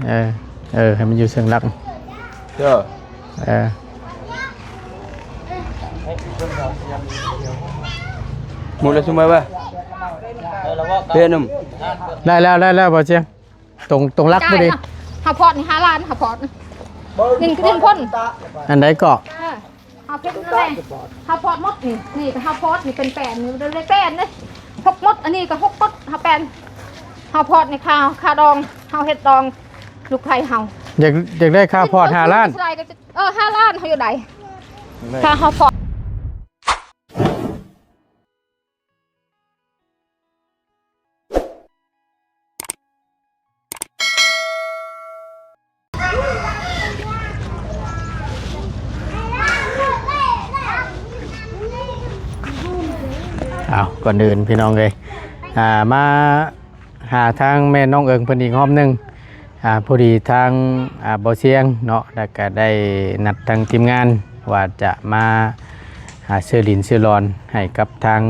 ເອີ ເອີ ໃຫ້ມັນຢູ່ເຊີງຫຼັກ ເດີ ເອີ ໝົດແລ້ວຊຸມໄວ້ເວີ້ຍ ເພນມ ໄດ້ແລ້ວ ໄດ້ແລ້ວ ບໍ່ຈຽງ ຕົງ ຕົງຫຼັກພໍດີ ເຮົາພອດນີ້ຫ້າລ້ານ ເຮົາພອດນີ້ ໜຶ່ງ ໜຶ່ງຄົນ ອັນໃດເກາະ ເອີ ເຮົາເຮັດນັ້ນແຫຼະ ເຮົາພອດໝົດນີ້ ນີ້ກໍເຮົາພອດນີ້ເປັນແປນນີ້ ບໍ່ໄດ້ແປນເດ້ ຫົກໝົດ ອັນນີ້ກໍຫົກໝົດ ເຮົາແປນ ເຮົາພອດນີ້ຄ່າ ຄ່າດອງ ເຮົາເຮັດດອງລູກໄພເຮົາ ຢາກ ຢາກໄດ້ຄ່າພອດຫ້າລ້ານ ເອີ ຫ້າລ້ານ ເຮົາຢູ່ໃດ ຄ່າເຮົາພອດ. ອ້າວ ກ່ອນອື່ນພີ່ນ້ອງເອີຍ ອ່າ ມາຫາທາງແມ່ນ້ອງເອີງເພິ່ນອີກຮອບໜຶ່ງ ອ່າ ພໍດີທາງ ອ່າ ບໍ່ສຽງເນາະ ແລ້ວກະໄດ້ນັດທາງທີມງານວ່າຈະມາ ອ່າ ຊື້ດິນຊື້ລອນໃຫ້ກັບທາງ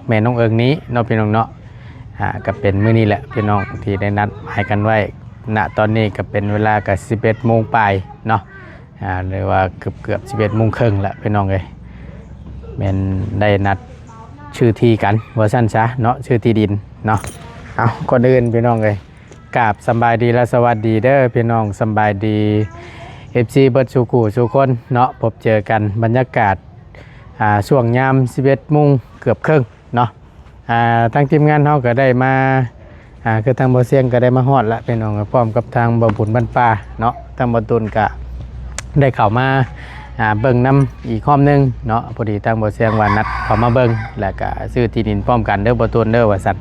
ແມ່ນ້ອງເອີງນີ້ເນາະ ພີ່ນ້ອງເນາະ ອ່າ ກະເປັນມື້ນີ້ແຫຼະພີ່ນ້ອງ ທີ່ໄດ້ນັດໝາຍກັນໄວ້ ນະຕອນນີ້ກະເປັນເວລາກະສິບເອັດໂມງປາຍເນາະ ອ່າ ຫຼືວ່າເກືອບໆສິບເອັດໂມງເຄິ່ງແຫຼະພີ່ນ້ອງເອີຍ ແມ່ນໄດ້ນັດຊື້ທີ່ກັນວ່າຊັ້ນຊະເນາະ ຊື້ທີ່ດິນເນາະ ເອົາ ກ່ອນອື່ນພີ່ນ້ອງເອີຍ ກາບສຳບາຍດີ ແລະ ສະຫວັດດີເດີພີ່ນ້ອງ ສຳບາຍດີ ເອັຟຊີ ເບິດສູ່ຄູ່ສູ່ຄົນເນາະ ພົບເຈີກັນ ບັນຍາກາດ ອ່າ ຊ່ວງຍາມສິບເອັດໂມງເກືອບເຄິ່ງເນາະ ອ່າ ທາງທີມງານເຮົາກໍໄດ້ມາ ອ່າ ຄືທາງບໍ່ສຽງກໍໄດ້ມາຮອດລະພີ່ນ້ອງ ພ້ອມກັບທາງບໍ່ບຸນບ້ານປ່າເນາະ ທາງບໍ່ຕຸນກໍໄດ້ເຂົ້າມາ ອ່າ ເບິ່ງນຳອີກຮອບໜຶ່ງເນາະ ພໍດີທາງບໍ່ສຽງວ່ານັດເຂົ້າມາເບິ່ງ ແລ້ວກະຊື້ທີ່ດິນພ້ອມກັນເດີບໍ່ຕຸນເດີວ່າຊັ້ນ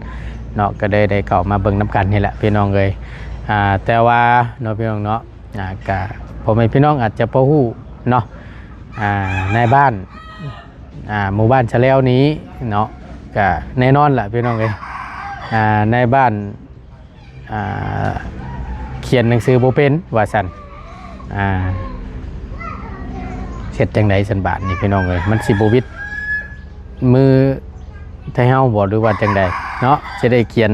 ເນາະ ກໍເລີຍໄດ້ເຂົ້າມາເບິ່ງນຳກັນນີ້ແຫຼະພີ່ນ້ອງເອີຍ ອ່າ ແຕ່ວ່າເນາະພີ່ນ້ອງເນາະ ອ່າ ກະພໍ່ແມ່ພີ່ນ້ອງອາດຈະບໍ່ຮູ້ເນາະ ອ່າ ນາຍບ້ານ ອ່າ ໝູ່ບ້ານຊະແລ້ວນີ້ເນາະ ກະແນ່ນອນລະພີ່ນ້ອງເອີຍ ອ່າ ນາຍບ້ານ ອ່າ ຂຽນໜັງສືບໍ່ເປັນວ່າຊັ້ນ ອ່າ ເຮັດຈັ່ງໃດຊັ້ນບາດນີ້ພີ່ນ້ອງເອີຍ ມັນຊິບໍ່ວິດມືໄທເຮົາບໍ່ ຫຼືວ່າຈັ່ງໃດເນາະ ຊິໄດ້ຂຽນ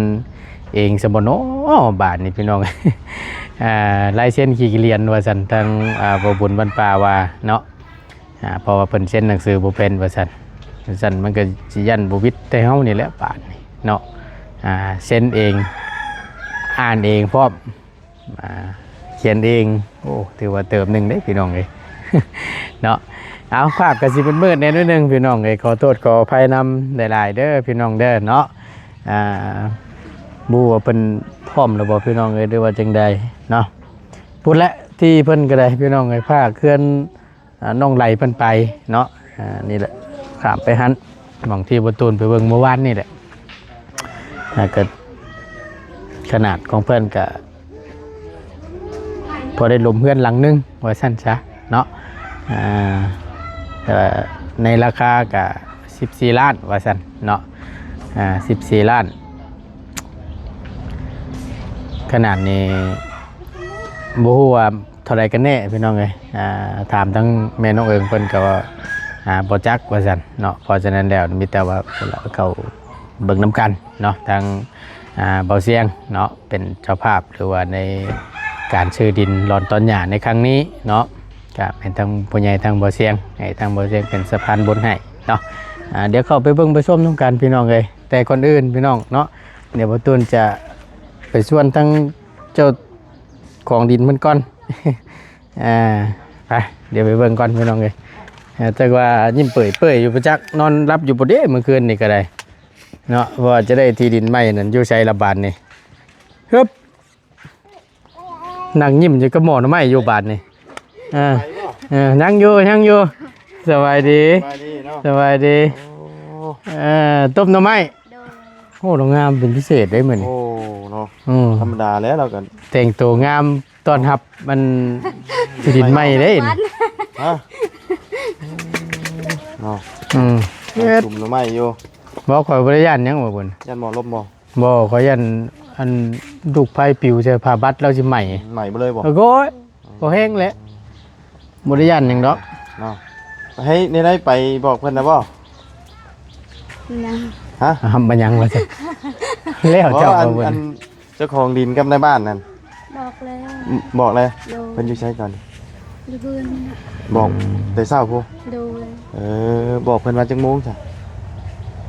ເອງຊະບໍ່ນໍ ບາດນີ້ພີ່ນ້ອງ ອ່າ ລາຍເຊັນຂີ້ກະລຽນວ່າຊັ້ນ ທາງ ອ່າ ບໍ່ບຸນບ້ານປ່າວ່າເນາະ ອ່າ ເພາະວ່າເພິ່ນເຊັນໜັງສືບໍ່ເປັນວ່າຊັ້ນ ວ່າຊັ້ນ ມັນກໍຊິຢ້ານບໍ່ວິດແຕ່ເຮົານີ້ແຫຼະບາດນີ້ເນາະ ອ່າ ເຊັນເອງ ອ່ານເອງພ້ອມ ອ່າ ຂຽນເອງ ໂອ້ ຖືວ່າເຕີບໜຶ່ງເດ້ພີ່ນ້ອງເອີຍ ເນາະ ເອົາ ພາບກໍຊິມືດໆແດ່ໜ້ອຍໜຶ່ງພີ່ນ້ອງເອີຍ ຂໍໂທດຂໍອະໄພນຳຫຼາຍໆເດີພີ່ນ້ອງເດີເນາະ ອ່າ ບໍ່ຮູ້ວ່າເພິ່ນພ້ອມແລ້ວບໍ່ພີ່ນ້ອງເອີຍ ຫຼືວ່າຈັ່ງໃດເນາະ ພຸ້ນແຫຼະ ທີ່ເພິ່ນກໍໄດ້ພີ່ນ້ອງເອີຍ ພາກເຮືອນ ອ່າ ນ້ອງໄຫຼເພິ່ນໄປເນາະ ອ່າ ນີ້ແຫຼະ ຂ້າມໄປຫັ້ນ ໝ່ອງທີ່ບໍ່ຕູນໄປເບິ່ງມື້ວານນີ້ແຫຼະ ອ່າ ກໍຂະໜາດຂອງເພິ່ນກໍພໍໄດ້ລົມເຮືອນຫຼັງໜຶ່ງວ່າຊັ້ນຊະເນາະ ອ່າ ແຕ່ວ່າໃນລາຄາກໍສິບສີ່ລ້ານວ່າຊັ້ນເນາະ ອ່າ ສິບສີ່ລ້ານ ຂະໜາດນີ້ບໍ່ຮູ້ວ່າ ເທົ່າໃດກັນແນ່ພີ່ນ້ອງເອີຍ ອ່າ ຖາມທັງແມ່ນ້ອງເອີງເພິ່ນກໍວ່າ ອ່າ ບໍ່ຈັກວ່າຊັ້ນເນາະ ເພາະສະນັ້ນແລ້ວມີແຕ່ວ່າເຂົ້າເບິ່ງນຳກັນເນາະ ທາງ ອ່າ ເບົາຊຽງເນາະ ເປັນເຈົ້າພາບ ຫຼືວ່າໃນການຊື້ດິນລອນຕອນຫຍ້າໃນຄັ້ງນີ້ເນາະ ກະແມ່ນທັງຜູ້ໃຫຍ່ທັງເບົາຊຽງ ໃຫ້ທາງເບົາຊຽງເປັນສະພານບຸນໃຫ້ເນາະ ອ່າ ດຽວເຂົ້າໄປເບິ່ງໄປຊົມນຳກັນພີ່ນ້ອງເອີຍ ແຕ່ກ່ອນອື່ນພີ່ນ້ອງເນາະ ດຽວບ່າວຕູນຈະໄປຊວນທັງເຈົ້າ ຂອງດິນເພິ່ນກ່ອນ ອ່າ ໄປ ດຽວໄປເບິ່ງກ່ອນພີ່ນ້ອງເອີຍ ເອີ ຈັກວ່າຍິ້ມເປີຍໆຢູ່ ບໍ່ຈັກນອນຫຼັບຢູ່ບໍ່ເດ້ມື້ຄືນນີ້ກໍໄດ້ເນາະ ວ່າຈະໄດ້ທີ່ດິນໃໝ່ນັ້ນຢູ່ໃສລະບາດນີ້ ຮຶບ ນັ່ງຍິ້ມຢູ່ກັບໝໍ້ໜໍ່ໄມ້ຢູ່ບາດນີ້ ອ່າ ເອີ ຍັງຢູ່ ຍັງຢູ່ ສະບາຍດີ ສະບາຍດີເນາະ ສະບາຍດີ ໂອ້ ເອີ ຕົ້ມໜໍ່ໄມ້ ໂດຍ ໂອ້ ລາວງາມເປັນພິເສດເດ້ມື້ນີ້ ໂອ້ ເນາະ ອືມ ທຳມະດາແລ້ວ ລາວກໍແຕ່ງໂຕງາມຕ້ອນຮັບ ມັນທີ່ດິນໃໝ່ເດ້ນີ້ ຮະ ເນາະ ອືມ ຊຸມໜໍ່ໄມ້ຢູ່ ບໍ່ ຂ້ອຍບໍ່ໄດ້ຢ້ານຫຍັງວ່າບຸນ ຢ້ານໝໍ້ລົມບໍ່? ບໍ່ ຂ້ອຍຢ້ານອັນລູກໄຟປິວໃສ່ຜ້າບັດ ລາວຊິໄໝ້ ໄໝ້ເບິດເລີຍບໍ່? ໂອ້ຍ ພໍແຮງແຫຼະ ບໍ່ໄດ້ຢ້ານຫຍັງດອກເນາະ ໃຫ້ແນວໃດໄປບອກເພິ່ນນະບໍ່? ຍັງ ຮະ? ອາ ບໍ່ຍັງວ່າຊັ້ນ ແລ້ວເຈົ້າ ບໍ່ ອັນ ເຈົ້າຂອງດິນກັບນາຍບ້ານນັ້ນ ບອກແລ້ວ ອືມ ບອກແລ້ວ. ໂດຍ ເພິ່ນຢູ່ໃສຕອນນີ້? ຢູ່ເຮືອນ. ບອກແຕ່ເຊົ້າພຸ້ນ? ໂດຍ. ເອີ ບອກເພິ່ນວ່າຈັກໂມງຊະ?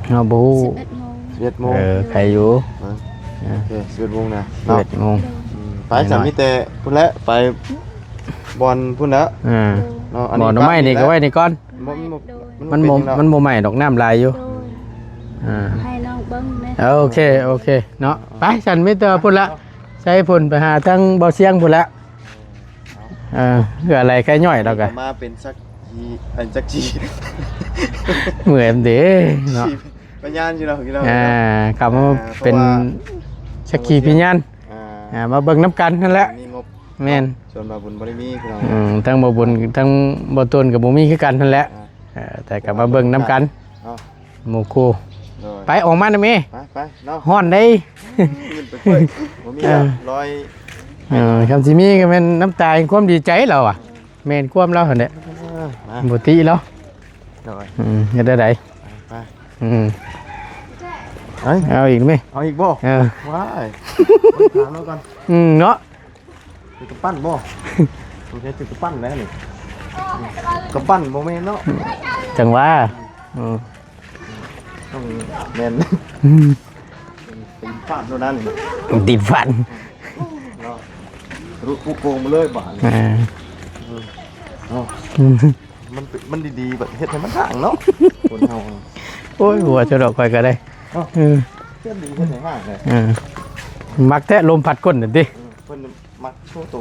ເຮົາບໍ່ຮູ້. ສິບເອັດໂມງ. ສິບເອັດໂມງ. ເອີ ໄກຢູ່. ເອີ ໂອເຄ ສິບເອັດໂມງນະ ສິບເອັດໂມງ. ໂດຍ. ອືມ ໄປຊັ້ນ ມີແຕ່ພຸ້ນແຫຼະ ໄປບ່ອນພຸ້ນແຫຼະ. ອ່າ ເນາະ ອັນນີ້ ບ່ອນດອກໄມ້ນີ້ກໍໄວ້ນີ້ກ່ອນ. ມັນບໍ່ ມັນບໍ່ ມັນບໍ່ໄໝ້ດອກ ນ້ຳຫຼາຍຢູ່. ໂດຍ. ອ່າ ໃຫ້ນ້ອງເບິ່ງແດ່. ເອີ ໂອເຄ ໂອເຄເນາະ. ໄປຊັ້ນ ມີແຕ່ພຸ້ນລະ ໃສ່ພຸ້ນ ໄປຫາທາງບໍ່ຊຽງພຸ້ນລະ. ເອີ ເພື່ອໄລ່ໄຂ້ຍ້ອຍແລ້ວກະ ມາເປັນສັກຂີ ເປັນສັກຂີ ເມື່ອຍເດ້ເນາະ. ພະຍານຢູ່ເນາະ ພີ່ນ້ອງ. ອ່າ ເນາະ ເຂົ້າມາ ອ່າ ເປັນ ເພາະວ່າ ສັກຂີພະຍານ. ອ່າ ອ່າ ມາເບິ່ງນຳກັນຫັ້ນແຫຼະ. ມີງົບ. ແມ່ນ. ສ່ວນບ່າວບຸນບໍ່ໄດ້ມີ ພີ່ນ້ອງ. ອືມ ທັງບ່າວບຸນ ທັງບ່າວຕົ້ນກໍບໍ່ມີຄືກັນຫັ້ນແຫຼະ. ອ່າ ເອີ ແຕ່ກໍມາເບິ່ງນຳກັນ ເນາະ ໝູ່ຄູ່. ໂດຍ. ໄປ ອອກມານຳແມ່. ໄປ ໄປເນາະ. ຮ້ອນເດ້. ອືມ ໄປເປີດ ບໍ່ມີ ເອີ ລອຍ. ເອີ ຄຳຊິມີກໍແມ່ນນ້ຳຕາແຫ່ງຄວາມດີໃຈລາວອະ. ແມ່ນຄວາມລາວຫັ້ນແຫຼະ. ເອີ ມາ ບໍ່ຕິລາວ. ໂດຍ. ອືມ ເຮັດໄດ້ໃດ. ໄປ ໄປ. ອືມ ເອົາອີກແມ່. ເອົາອີກບໍ່? ເອີ ວ້າຍ ໄປຖາມລາວກ່ອນ. ອືມ ເນາະ. ຖືກກຳປັ້ນບໍ່? ສົງໄສຖືກກຳປັ້ນແລ້ວນີ້. ກຳປັ້ນບໍ່ແມ່ນເນາະ. ຈັ່ງຫວະ. ອືມ ຕ້ອງແມ່ນ. ອືມ ຕີນຟາດໂລດນັ້ນ. ຕີນຟາດເນາະ. ທະລຸປຸໂປ່ງມາເລີຍບາດນີ້. ອ່າ ເນາະ. ອືມ ມັນ ມັນດີໆ ແບບເຮັດໃຫ້ມັນທາງເນາະ ຄົນເຮົາ. ໂອ້ຍ ຫົວຈະດອກຂ້ອຍກໍໄດ້. ເອີ ເຮັດດີເຮັດໃຫ້ຮາກເລີຍ. ເອີ ມັກແທ້ ລົມພັດກົ້ນນັ້ນຕິ. ເອີ ເພິ່ນ ມັກໂຊໂຕ.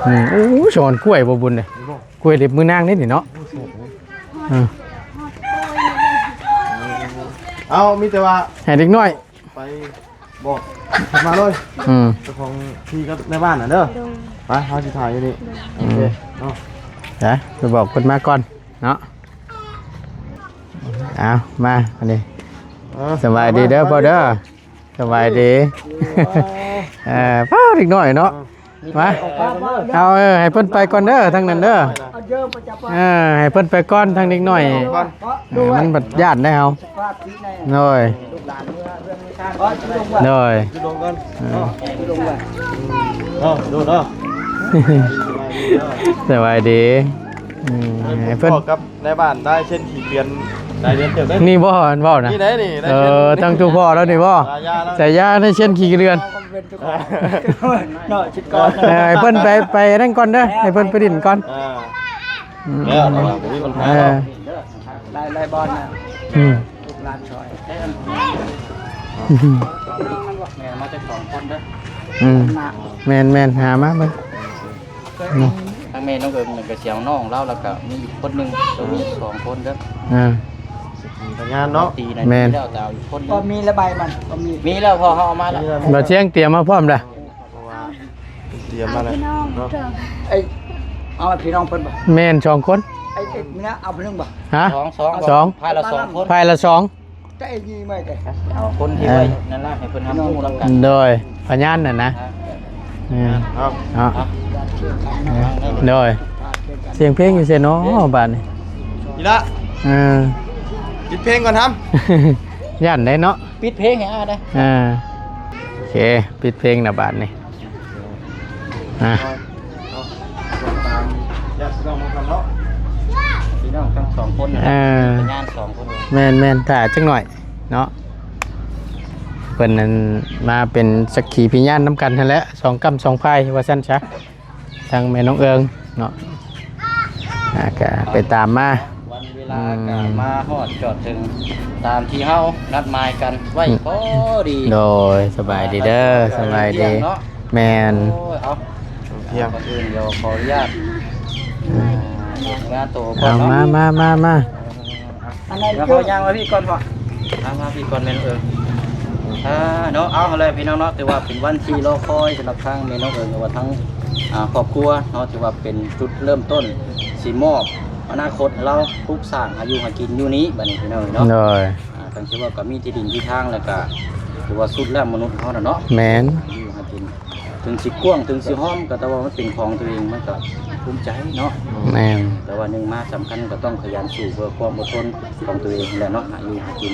ອືມ ໂອ້ ຊ້ອນກ້ວຍບໍ່ບຸນເດ້. ເຫັນບໍ່? ກ້ວຍເລັບມືນາງເດ້ນີ້ເນາະ. ໂອ້ ແຊບເດ້. ເອີ ເອົາ ມີແຕ່ວ່າໃຫ້ເດັກນ້ອຍໄປບອກເພິ່ນມາເລີຍ. ອືມ ເຈົ້າຂອງທີ່ກັບນາຍບ້ານນະເດີ. ໂດຍ. ໄປ ເຮົາຊິຖ່າຍຢູ່ນີ້. ໂດຍ. ໂອເຄເນາະ. ໄປ ໄປບອກເພິ່ນມາກ່ອນເນາະ. ເອົາ ມາອັນນີ້. ເອີ ສະບາຍດີເດີພໍ່ເດີ. ສະບາຍດີ. ເອີ ປ້າ ເດັກນ້ອຍເນາະ. ມາ ເອົາ ເອີ ໃຫ້ເພິ່ນໄປກ່ອນເດີ ທາງນັ້ນເດີ. ເອີ ໃຫ້ເພິ່ນໄປກ່ອນ ທາງເດັກນ້ອຍ. ເອີ ມັນບັດຢ້ານໄດ໋ເຮົາ. ໂດຍ ໂດຍ. ສະບາຍດີ. ອືມ ໃຫ້ເພິ່ນ ນາຍບ້ານໄດ້ເຊັ່ນຂີ້ເດືອນ ໄດ້ເດືອນເຕີບເດ້. ນີ້ບໍ່ ອັນເວົ້ານະ? ນີ້ໄດ໋ນີ້ ໄດ້ ເອີ ທາງຕູພໍ່ລາວນີ້ບໍ່? ສາຍານະ ສາຍານະເຊັ່ນຂີ້ເດືອນ. ເນາະ ຊິກ່ອນ. ເອີ ໃຫ້ເພິ່ນໄປ ໄປນັ້ນກ່ອນເດີ ໃຫ້ເພິ່ນໄປຫຼິ້ນກ່ອນ. ອ່າ ອືມ ແລ້ວ ບໍ່ມີບັນຫາ. ເອີ ຫຼາຍໆບ່ອນນະ. ອືມ ລູກຫຼານຊ່ອຍ. ແມ່ນ ມາແຕ່ສອງຄົນເດີ. ອືມ ແມ່ນໆ ຫາມາເບິ່ງ. ທາງແມ່ນ້ອງເອີງນັ້ນກໍຊິເອົານ້ອງລາວ ແລ້ວກໍມີອີກຄົນໜຶ່ງ ກໍມີສອງຄົນເດີ. ອ່າ ພະຍານເນາະ. ແມ່ນ ແລ້ວແຕ່ເອົາອີກຄົນໜຶ່ງ. ບໍ່ມີລະໃບມັນ ບໍ່ມີ. ມີແລ້ວ ພໍ່ເຮົາເອົາມາແລ້ວ. ບໍ່ຊຽງຕຽມມາພ້ອມລະ. ເພາະວ່າເພິ່ນຕຽມມາແລ້ວເນາະ. ເອົາພີ່ນ້ອງເພິ່ນບໍ່? ແມ່ນ ສອງຄົນ. ໄອ້ ເອົາຜູ້ໜຶ່ງບໍ່? ຮະ? ສອງ ສອງ ສອງ ຝ່າຍລະສອງຄົນ ຝ່າຍລະສອງ. ແຕ່ໄອ້ນີ້ມາແຕ່ ເອົາຄົນທີ່ໄວ້ນັ້ນລະ ໃຫ້ເພິ່ນຮັບຮູ້ນຳກັນ. ໂດຍ ພະຍານນັ້ນນະ. ອ່າ ເອີ ເອົາ ເອົາ ເອົາ ໂດຍ. ສຽງເພງຢູ່ໃສເນາະບາດນີ້? ອີ່ລະ ເອີ ປິດເພງກ່ອນທຳ. ຢ້ານໄດ໋ເນາະ. ປິດເພງໃຫ້ອ້າຍໄດ໋. ອ່າ ໂອເຄ ປິດເພງນະບາດນີ້. ອ່າ ເອົາ ເອົາ ຕາມຍາດພີ່ນ້ອງນຳກັນເນາະ ພີ່ນ້ອງທັງສອງຄົນນະ. ເອີ ພະຍານສອງຄົນ. ແມ່ນໆ ຖ້າຈັກໜ້ອຍເນາະ ເພິ່ນນັ້ນມາເປັນສັກຂີພະຍານນຳກັນຫັ້ນແຫຼະ ສອງກ້ຳສອງຝ່າຍວ່າຊັ້ນຊະ. ທາງແມ່ນ້ອງເອີງເນາະ ອ່າ ກະໄປຕາມມາ. ເວລາກໍມາຮອດຈອດເຖິງຕາມທີ່ເຮົານັດໝາຍກັນໄວ້ພໍດີ. ໂດຍ ສະບາຍດີເດີ ສະບາຍດີ. ແມ່ນ ໂອ້ຍ ເອົາ ທ່ຽງ ກ່ອນອື່ນດຽວຂໍອະນຸຍາດ ອ່າ ງານໂຕກ່ອນເນາະ. ມາ ມາ ມາ ມາ ດຽວເຮົາຍ່າງມາພີ້ກ່ອນພໍ່ ຍ່າງມາພີ້ກ່ອນແມ່ນ້ອງເອີງ. ອ່າ ເນາະ ເອົາ ເອົາແຫຼະພີ່ນ້ອງເນາະ ຖືວ່າເປັນວັນທີ່ລໍຄອຍສຳລັບທາງແມ່ນ້ອງເອີງ ຫຼືວ່າທາງ ອ່າ ຄອບຄົວເນາະ ຖືວ່າເປັນຈຸດເລີ່ມຕົ້ນ ຊິມອບອະນາຄົດໃຫ້ລາວ ປຸກສ້າງ ຫາຢູ່ຫາກິນຢູ່ນີ້ ບາດນີ້ພີ່ນ້ອງເນາະ. ໂດຍ ອ່າ ຄັນຊິເວົ້າກໍມີທີ່ດິນທີ່ທາງ ແລ້ວກໍຖືວ່າສຸດແລ້ວມະນຸດເຮົານະເນາະ. ແມ່ນ ຫາຢູ່ຫາກິນ ເຖິງຊິກວ້າງເຖິງຊິຫ້ອມ ກໍແຕ່ວ່າມັນເປັນຂອງຕົວເອງ ມັນກໍພູມໃຈເນາະ. ແມ່ນ ແຕ່ວ່າໜຶ່ງມາສຳຄັນກໍຕ້ອງຂະຫຍັນສູ້ເພື່ອຄວາມອົດທົນຂອງຕົວເອງຫັ້ນແຫຼະເນາະ ຫາຢູ່ຫາກິນ.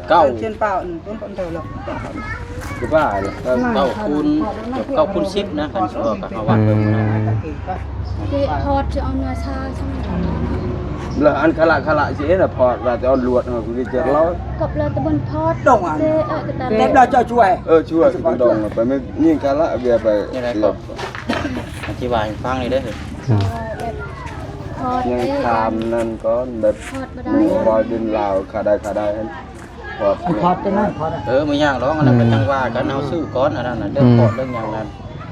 ເກົ້າ ເຈັດປາວ ເພິ່ນເທົ່າລະ ຄືວ່າເນາະ ເກົ້າ ເກົ້າຄູນ ເກົ້າຄູນສິບນະ ຄັນຊິເວົ້າກໍເຮົາວັດເບິ່ງນະ ອືມ ເກະພອດຈະເອົາເນື້ອຊາຊ່ຳ ແລ້ວອັນຄະລະຄະລະຊິເຮັດນະ ພອດວ່າຈະເອົາລວດເຮົາຄືຈະເລົ່າ ກັບລະຕະບົນພອດ ດົງອັນ ເຕະ ເອີ ກະຕະ ເລັບລະເຈົ້າຊ່ວຍ ເອີ ຊ່ວຍດອງໄປ ຍິງຄະລະເວຍໄປ ນີ້ແຫຼະກໍອະທິບາຍໃຫ້ຟັງນີ້ເດີ ອືມ ເອີ ແບບພອດ ຍັງ ເຕະ ຄາມນັ້ນກ່ອນ ແບບ ພອດບໍ່ໄດ້ ບໍ່ໄດ້ດິນລາວ ຄາໄດ້ ຄາໄດ້ ພອດ ອັນພອດຕົວນັ້ນພອດ ເອີ ບໍ່ຍາກດອກ ອັນນັ້ນກໍ ອືມ ຈັ່ງວ່າກັນ ເຮົາຊື້ກ່ອນ ອັນນັ້ນນະ ເລື່ອງ ອືມ ພອດເລື່ອງຫຍັງນັ້ນ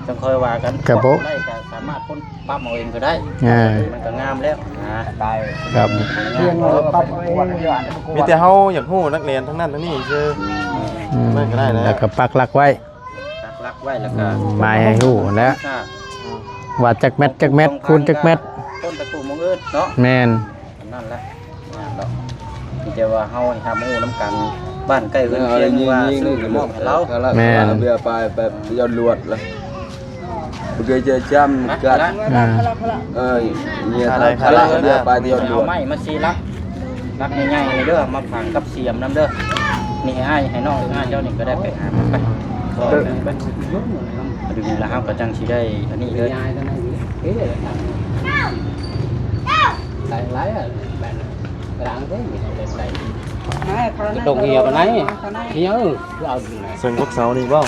ຈັ່ງຄ່ອຍວ່າກັນ ກໍບໍ່ໄດ້ ກໍສາມາດຄົນປັບເອົາເອງກໍໄດ້ ອ່າ ມັນກໍງາມແລ້ວນະ ໄດ້ ຄັບ ພຽງແຕ່ປັບເອົາເອງ ມີແຕ່ເຮົາຢາກຮູ້ນັກຮຽນທັງນັ້ນທັງນີ້ຊື່ ອືມ ນັ້ນກໍໄດ້ແລ້ວ ແລ້ວກໍປັກຫຼັກໄວ້ ປັກຫຼັກໄວ້ ແລ້ວກໍ ອືມ ໝາຍໃຫ້ຮູ້ຫັ້ນແຫຼະ ອ່າ ວ່າຈັກແມັດ ຈັກແມັດ ຄູນຈັກແມັດ ຄົນຕະກູ່ໝູ່ອື່ນເນາະ ແມ່ນ ອັນນັ້ນແຫຼະ ຍາກດອກ ມີແຕ່ວ່າເຮົາໃຫ້ຮັບຮູ້ນຳກັນ ບ້ານໃກ້ເຮືອນຄຽງ ເອີ ວ່າຊື້ມອບໃຫ້ລາວ ແມ່ນ ເບຍປາຍແບບຍອດລວດລະ ບໍ່ເຄີຍເຈີຈ້ຳກັດ ອ່າ ເອີຍ ເຍ ເບຍປາຍຍອດລວດ ເອົາໄມ້ມາສີ່ຫຼັກ ຫຼັກໃຫຍ່ໆເລີຍເດີ ມາຝັງກັບສຽມນຳເດີ ນີ້ໃຫ້ອ້າຍ ໃຫ້ນ້ອງອ້າຍເຈົ້ານີ້ກໍໄດ້ ໄປຫາມາໄປ ເອີ ດຶງແລ້ວເຮົາກໍຈັ່ງຊິໄດ້ອັນນີ້ເລີຍ ດອງເຫຍປານໃດ ເຫຍ ເອີ ຄືເອົາ ເຊິ່ງພວກເສົານີ້ບໍ່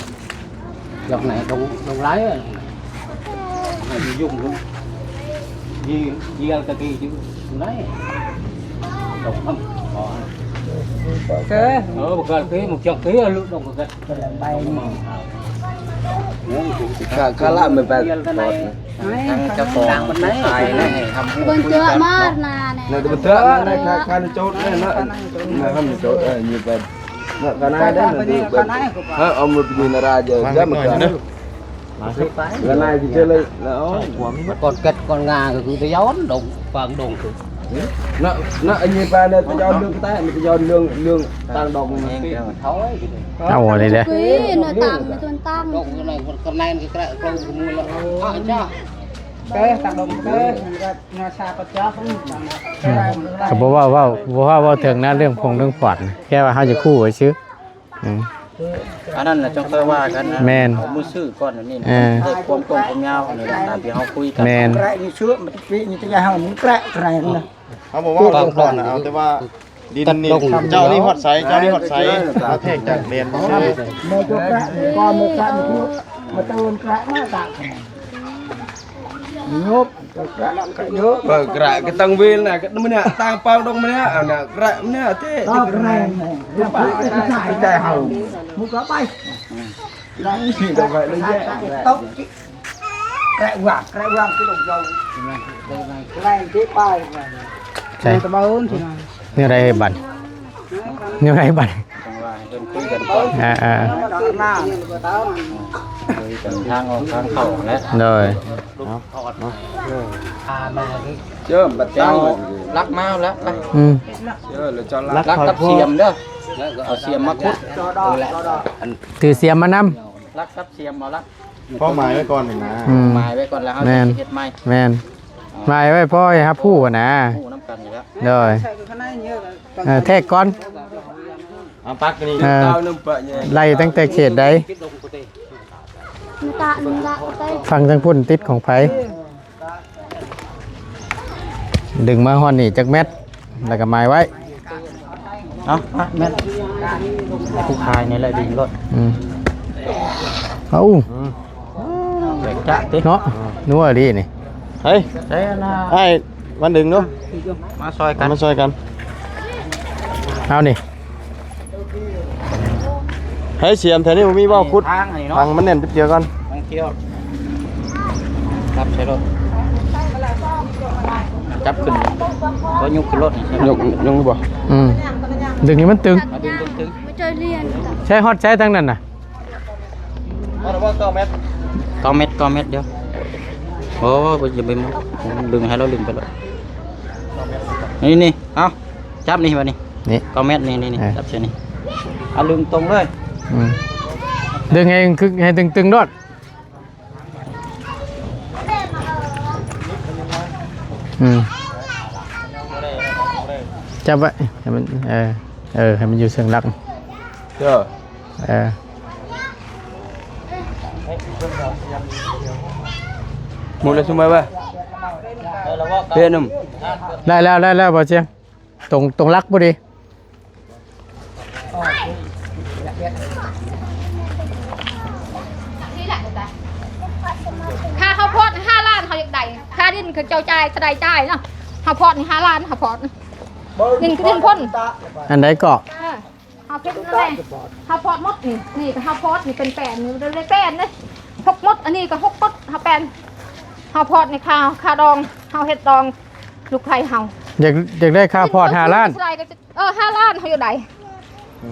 ດອກໄນ ດອງ ດອງຫຼາຍ ໃຫ້ຍຸ່ງ ຍ ຍຽລກະຕີຢູ່ໄນ ດອກ ເອີ ເອີ ບໍ່ເກີນ ບໍ່ເກີນ ບໍ່ເກີນ ລູກ ດອກ ບໍ່ເກີນ ໄປນີ້ ກະ ກະລະມັນໄປ ທາງເຈົ້າຂອງຜູ້ຂາຍນະ ໃຫ້ທຳຮູ້ ເບິ່ງເທື່ອມານາແນ່ ເບິ່ງເທື່ອມານາ ຄັນໂຈດແນ່ນະ ນະ ຄັນໂຈດ ເອີ ນີ້ໄປ ນະ ກະນາຍໄດ້ນະ ເອີ ເອົາມືໄປຢູ່ນະລາ ຢ່າ ຢ່າມາ ກະນາຍຊິເຈີເລີຍນະ ເອົາ ກອດກັດກອດງາ ກໍຄືຕະຢອນ ດົງ ປາງດົງຄື ນະ ນະ ອັນນີ້ປານະ ຕະຢອນເລື່ອງແຕ່ ຕະຢອນເລື່ອງ ເລື່ອງປາງດົງ ເອົາອັນນີ້ເດ້ ເອີ ນະ ຕາມ ນະ ຕົນຕາມ ກໍບໍ່ເວົ້າ ເວົ້າ ເວົ້າເຖິງນະ ເລື່ອງພົງເລື່ອງພອດ ແຄ່ວ່າເຮົາຈະຄູ່ໄວ້ຊື່ ອືມ ອັນນັ້ນນະ ຈັ່ງຄ່ອຍວ່າກັນນະ ແມ່ນ ເອົາມື້ຊື້ກ່ອນອັນນີ້ນະ ເອີ ເລື່ອງຄວາມກົງຄວາມຍາວອັນນີ້ນະ ຕາມທີ່ເຮົາຄຸຍກັນ ແມ່ນ ແກະນີ້ເຊື່ອ ມັນປີນີ້ຈະໃຫ້ເຮົາ ມັນແກະຂະໜາດນັ້ນນະ ເຮົາບໍ່ເວົ້າເລື່ອງຂອງນະ ເອົາແຕ່ວ່າ ດິນນີ້ ເຈົ້ານີ້ຮອດໃສ ເຈົ້ານີ້ຮອດໃສ ເອົາແທກຈາກແດນຊື່ ແມ່ເຈົ້າແກະນີ້ ກໍແມ່ແກະນີ້ ມາເຕີນແກະມາຕາກ ຍົບ ກະກະກະຍົບ ເອີ ກະກະຕັງເວນນະ ກະມື້ນີ້ຕາງປາງດົງມື້ນີ້ ອັນນະ ກະມື້ນີ້ເຕ ຕາງແຮງ ແຕ່ເຮົາ ໝູ່ກະໄປ ຫຼັງຊິດອກໄປເລີຍແຍະ ຕກ ແກະວ່າ ແກະວ່າ ຄືລົງເຈົ້າ ແລງທີ່ໄປ ໃສ່ຕະບານທີ່ນັ້ນ ແນວໃດບັດ ແນວໃດບັດ ຈັ່ງວ່າໃຫ້ເພິ່ນຄຸຍກັນກ່ອນ ອ່າໆ ໜ້າ ເດີນທາງອອກທາງເຂົ້າແຫຼະ ໂດຍ ເອົາ ເຈີມບັດຕັ້ງ ລັກມາແລ້ວ ອືມ ເຈີແລ້ວເຈົ້າລັກ ລັກກັບສຽມເດີ ເອົາສຽມມາຂຸດ ຖືສຽມມານຳ ລັກກັບສຽມບໍ່ລັກ ເປົ້າໝາຍໄວ້ກ່ອນຫັ້ນນະ ອືມ ໝາຍໄວ້ກ່ອນແລ້ວເຮົາຊິເຮັດໃໝ່ ແມ່ນ ໝາຍໄວ້ພໍໃຫ້ຮັບຮູ້ຫັ້ນນະ ຮູ້ນຳກັນນີ້ແຫຼະ ໂດຍ ເອີ ແທກກ່ອນ ເອົາປັກນີ້ ເອີ ໄລ່ຕັ້ງແຕ່ເຂດໃດ ຝັ່ງທາງພຸ້ນຕິດຂອງໃຜ ດຶງມາຮອດນີ້ຈັກແມັດ ແລ້ວກໍໝາຍໄວ້ ເອົາ ແມັດ ຜູ້ຂາຍນີ້ແຫຼະດຶງໂລດ ອືມ ເອົາ ອືມ ແບກຈະຕິ ເນາະ ນົວດີນີ້ ເຮີ້ຍ ໃສ່ອັນນ່າ ອ້າຍ ມາດຶງດູ ມາຊ່ອຍກັນ ມາຊ່ອຍກັນ ເອົານີ້ ໃຫ້ສຽມແຖວນີ້ບໍ່ມີບໍ່ ຂຸດ ທາງອັນນີ້ເນາະ ທາງມັນແໜ້ນຈຸດດຽວກ່ອນ ທາງກ່ຽວ ຈັບໃສ່ລົດ ຈັບຂຶ້ນ ກໍຍົກຂຶ້ນລົດນີ້ ຍົກ ຍົກບໍ່ ອືມ ດຶງໃຫ້ມັນຕຶງ ເອົາດຶງຕຶງໆ ໃຊ້ຮອດໃຊ້ທາງນັ້ນນະ ເກົ້າແມັດ ເກົ້າແມັດ ເກົ້າແມັດດຽວ ໂອ້ ຢ່າໄປດຶງໃຫ້ລາວດຶງໄປໂລດ ນີ້ໆ ເອົາ ຈັບນີ້ບັດນີ້ ນີ້ ເກົ້າແມັດນີ້ໆ ເອີ ຈັບໃສ່ນີ້ ເອົາດຶງຕົງເລີຍ ອືມ ດຶງໃຫ້ຄື ໃຫ້ຕຶງໆໂລດ ອືມ ຈັບໄວ້ໃຫ້ມັນ ເອີ ເອີ ໃຫ້ມັນຢູ່ເຊິ່ງຫຼັກ ເອີ ເອີ ໝົດແລ້ວຊຸມໄວ້ເວີ້ຍ ເພນມ ໄດ້ແລ້ວ ໄດ້ແລ້ວ ບໍ່ຈຽງ ຕົງ ຕົງຫຼັກພໍດີ ຄ່າເຮົາພອດຫ້າລ້ານເຮົາຢາກໄດ້ ຄ່າດິນເຂົາເຈົ້າຈ່າຍ ເທົ່າໃດຈ່າຍເນາະ ເຮົາພອດນີ້ຫ້າລ້ານ ເຮົາພອດ ດິນ ດິນພົ້ນ ອັນໃດເກາະ ເອີ ເຮົາເຮັດນັ້ນແຫຼະ ເຮົາພອດໝົດນີ້ ນີ້ກໍເຮົາພອດນີ້ເປັນແປນນີ້ ບໍ່ໄດ້ແປນເດ້ ຫົກໝົດ ອັນນີ້ກໍຫົກໝົດ ເຮົາແປນ ເຮົາພອດນີ້ຄ່າ ຄ່າດອງ ເຮົາເຮັດດອງລູກໃພ້ເຮົາ ຢາກ ຢາກໄດ້ຄ່າພອດຫ້າລ້ານ ເອີ ຫ້າລ້ານເຮົາຢູ່ໃດ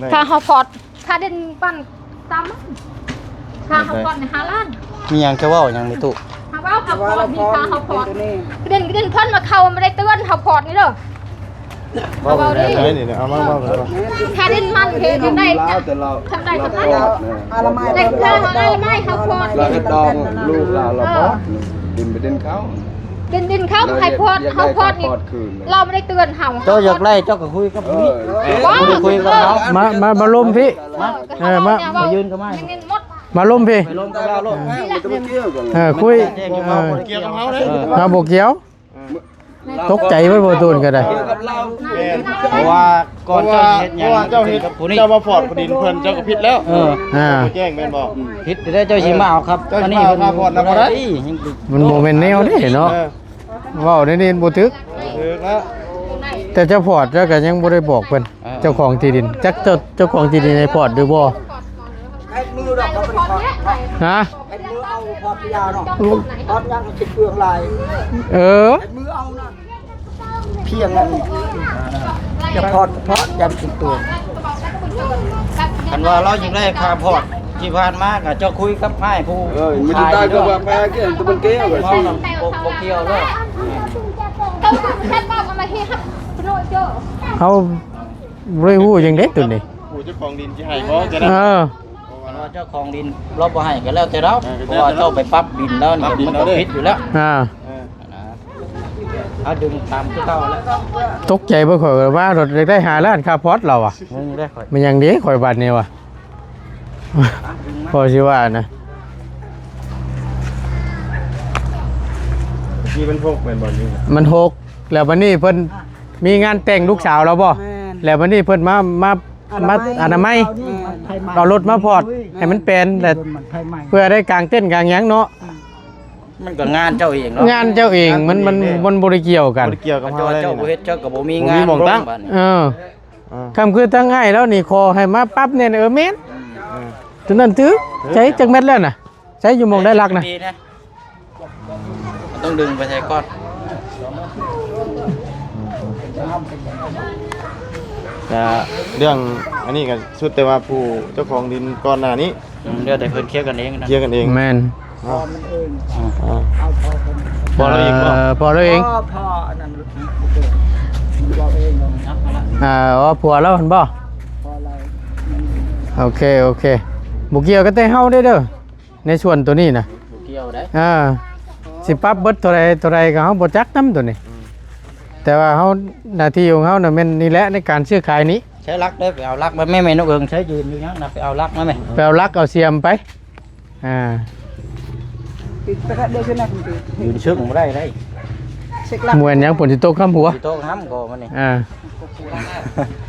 ໄດ້ ຄ່າເຮົາພອດ ຄ່າດິນປັ້ນຕາມ ຄ່າເຮົາພອດນີ້ຫ້າລ້ານ ມີຫຍັງຈະເວົ້າຫຍັງນີ້ຕຸ ເຮົາເວົ້າ ເຮົາພອດນີ້ ຄ່າເຮົາພອດ ດິນ ດິນເພິ່ນມາເຂົ້າ ບໍ່ໄດ້ເຕືອນເຮົາພອດນີ້ເດີ ເວົ້າໄດ້ນີ້ ເອົາມາເວົ້າກັນກ່ອນ ຄ່າດິນມັນເຮັດໄດ້ ທຳໄດ້ ທຳໄດ້ ອະນາໄມ ໄດ້ຄ່າອະນາໄມເຮົາພອດ ລາວເຮັດດອງລູກລາວ ລາວພອດ ດິນໄປດິນເຂົາ ດິນ ດິນເຂົາໃຫ້ພອດ ເຮົາພອດນີ້ ລາວບໍ່ໄດ້ເຕືອນເຮົາ ເຈົ້າຢາກໄດ້ເຈົ້າກໍຄຸຍກັບຜູ້ນີ້ ເອີ ບໍ່ໄດ້ຄຸຍກັບເຮົາ ມາ ມາ ມາລົມພີ້ ມາ ເອີ ມາ ມາຢືນກັບມາ ມາລົມພີ້ ໄປລົມກັບລາວໂລດ ເອີ ຄຸຍ ເອີ ເຮົາບໍ່ກ່ຽວ ເຮົາບໍ່ກ່ຽວ ຕົກໃຈເບິດບໍ່ຕູນກໍໄດ້ ເພາະວ່າກ່ອນເຈົ້າເຮັດຫຍັງ ເຈົ້າເຮັດ ເຈົ້າມາພອດທີ່ດິນເພິ່ນ ເຈົ້າກໍຜິດແລ້ວ ເອີ ອ່າ ແຈ້ງແມ່ນບໍ່ ຜິດແລ້ວ ເຈົ້າຊິມາເອົາຄັບ ເຈົ້າຊິມາເອົາຄ່າພອດນຳບໍ່ໄດ້ ມັນບໍ່ແມ່ນແນວນີ້ເນາະ ເອີ ເວົ້າແນວນີ້ບໍ່ຖືກ ຖືກແລ້ວ ແຕ່ເຈົ້າພອດເຈົ້າກໍຍັງບໍ່ໄດ້ບອກເພິ່ນ ເອີ ເຈົ້າຂອງທີ່ດິນ ຈັກເຈົ້າ ເຈົ້າຂອງທີ່ດິນໃຫ້ພອດຫຼືບໍ່ ເຮັດມືດອກ ເຂົາເປັນພອດ ຮະ ເຮັດມືເອົາ ພອດຢາເນາະ ພອດຍັງຊິເປືອງຫຼາຍ ເອີ ເຮັດມືເອົານະ ພຽງນັ້ນ ຈະພອດ ພອດຍັງຊິເປືອງ ຄັນວ່າລາວຢາກໄດ້ຄ່າພອດ ທີ່ຜ່ານມາກໍເຈົ້າຄຸຍກັບອ້າຍຜູ້ ເອີ ມີແຕ່ຕາຍກໍວ່າແພ້ກິນຕະມັນເກວກໍຊິ ບໍ່ ບໍ່ກ່ຽວເລີຍ ເຮົາບໍ່ໄດ້ຮູ້ຫຍັງເດ້ຕົວນີ້ ຜູ້ເຈົ້າຂອງດິນຊິໃຫ້ບໍ່ກໍໄດ້ ເອີ ເຈົ້າຂອງດິນລາວບໍ່ໃຫ້ກໍແລ້ວແຕ່ລາວ ເອີ ເພາະວ່າເຈົ້າໄປປັບດິນລາວນີ້ ປັບດິນ ມັນກໍຜິດຢູ່ແລ້ວ ອ່າ ເອີ ເອົາດຶງຕາມຄືເກົ່າແລ້ວ ຕົກໃຈເບິ່ງ ຂ້ອຍວ່າລົດຢາກໄດ້ຫ້າລ້ານຄ່າພອດລາວວ່າ ງງເດ້ຂ້ອຍ ແມ່ນຫຍັງເດ້ຂ້ອຍບາດນີ້ວ່າ ພໍຊິວ່ານະ ທີ່ມັນຫົກແມ່ນບໍ່ນີ້ ມັນຫົກ ແລ້ວບັດນີ້ເພິ່ນມີງານແຕ່ງລູກສາວລາວບໍ່ ແມ່ນ ແລ້ວບັດນີ້ເພິ່ນມາ ມາ ມາອະນາໄມ ແມ່ນ ເອົາລົດມາພອດໃຫ້ມັນແປນ ແລ້ວເພື່ອໄດ້ກາງເຕັນກາງຫຍັງເນາະ ມັນກໍງານເຈົ້າເອງເນາະ ງານເຈົ້າເອງ ມັນ ມັນ ມັນບໍ່ໄດ້ກ່ຽວກັນ ບໍ່ໄດ້ກ່ຽວກັບເຮົາເລີຍ ເຈົ້າບໍ່ເຮັດເຈົ້າກໍບໍ່ມີງານ ບໍ່ມີໝ່ອງຕັ້ງ ເອີ ອ່າ ຄຳຄືທາງອ້າຍລາວນີ້ຂໍໃຫ້ມາປັບແດ່ ເອີ ແມ່ນ ອືມ ຕົວນັ້ນຖືກໃຈ ຈັກແມັດແລ້ວນະ ໃຊ້ຢູ່ໝ່ອງໄດ້ຫຼັກນະ ດີນະ ມັນຕ້ອງດຶງໄປໃສ່ກ່ອນ ກະເລື່ອງອັນນີ້ກະສຸດແຕ່ວ່າຜູ້ເຈົ້າຂອງດິນກ່ອນໜ້ານີ້ ເຫຼືອແຕ່ເພິ່ນເຄຍກັນເອງນະ ເຄຍກັນເອງ ແມ່ນ ເອີ ພໍ່ລາວເອງບໍ່? ເອີ ພໍ່ລາວເອງ ພໍ່ ພໍ່ອັນນັ້ນ ມັນເວົ້າເອງ ອ່າ ອໍ ຜົວລາວຫັ້ນບໍ່? ພໍ່ລາວ ໂອເຄ ໂອເຄ ບໍ່ກ່ຽວກັບແຕ່ເຮົາເດ້ ເດີ ໃນສ່ວນໂຕນີ້ນະ ບໍ່ກ່ຽວເດ້ ອ່າ ຊິປັບເບິດເທົ່າໃດ ເທົ່າໃດກໍເຮົາບໍ່ຈັກນຳໂຕນີ້ ອືມ ແຕ່ວ່າເຮົາ ໜ້າທີ່ຂອງເຮົານະແມ່ນນີ້ແຫຼະ ໃນການຊື້ຂາຍນີ້ ໃຊ້ຫຼັກເດີ ໄປເອົາຫຼັກມາແມ່ ແມ່ນົກເອີງ ໃຊ້ຢືນຢູ່ຫຍັງນະ ໄປເອົາຫຼັກມາແມ່ ໄປເອົາຫຼັກເອົາສຽມໄປ ອ່າ ປິດໄປແລ້ວເດີ ເຊີນນະ ປິດ ຢືນເຊິ່ງບໍ່ໄດ້ໄດ໋ ເຊັກຫຼັກ ແມ່ນຫຍັງ ຝົນຊິຕົກຫ້ຳຫົວ ຊິຕົກຫ້ຳກໍມັນນີ້ ອ່າ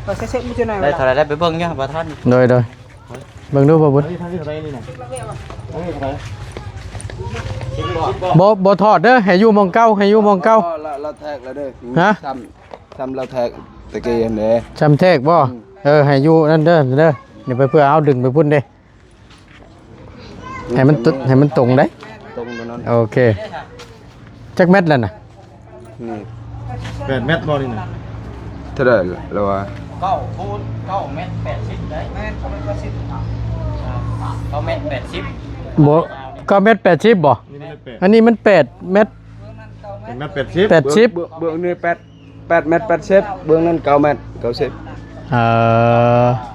ກໍເຊັກໆ ມີຢູ່ໃນ ໄດ້ເທົ່າໃດ ໄດ້ໄປເບິ່ງຢູ່ບໍ່ທັນ ໂດຍ ໂດຍ ເບິ່ງດູບໍ່ບຸນ ອັນນີ້ເທົ່າໃດນີ້ນະ ອັນນີ້ເທົ່າໃດ ບໍ່ ບໍ່ຖອດເດີ ໃຫ້ຢູ່ໝ່ອງເກົ່າ ໃຫ້ຢູ່ໝ່ອງເກົ່າ ລາວ ລາວແທກແລ້ວເດີ ຮະ ຊ້ຳ ຊ້ຳລາວແທກຕະກີ້ຫັ້ນເດ້ ຊ້ຳແທກບໍ່? ອືມ ເອີ ໃຫ້ຢູ່ນັ້ນເດີ ເດີ ດຽວໄປເພື່ອເອົາດຶງໄປພຸ້ນເດ້ ໃຫ້ມັນ ໃຫ້ມັນຕົງໄດ໋ ຕົງໂຕນັ້ນ ໂອເຄ ຈັກແມັດລະນະ? ນີ້ ແປດແມັດບໍ່ນີ້ນະ? ເທົ່າໃດລະວ່າ? ເກົ້າຄູນເກົ້າແມັດແປດສິບໄດ໋ ແມ່ນ ເກົ້າແມັດແປດສິບ ເກົ້າແມັດແປດສິບ ບໍ່ ເກົ້າແມັດແປດສິບບໍ່? ນີ້ມັນແປດ ອັນນີ້ມັນແປດແມັດ ແປດແມັດແປດສິບ ແປດສິບ ເບື້ອງ ເບື້ອງນີ້ແປດ ແປດແມັດແປດສິບ ເບື້ອງນັ້ນເກົ້າແມັດເກົ້າສິບ ເອີ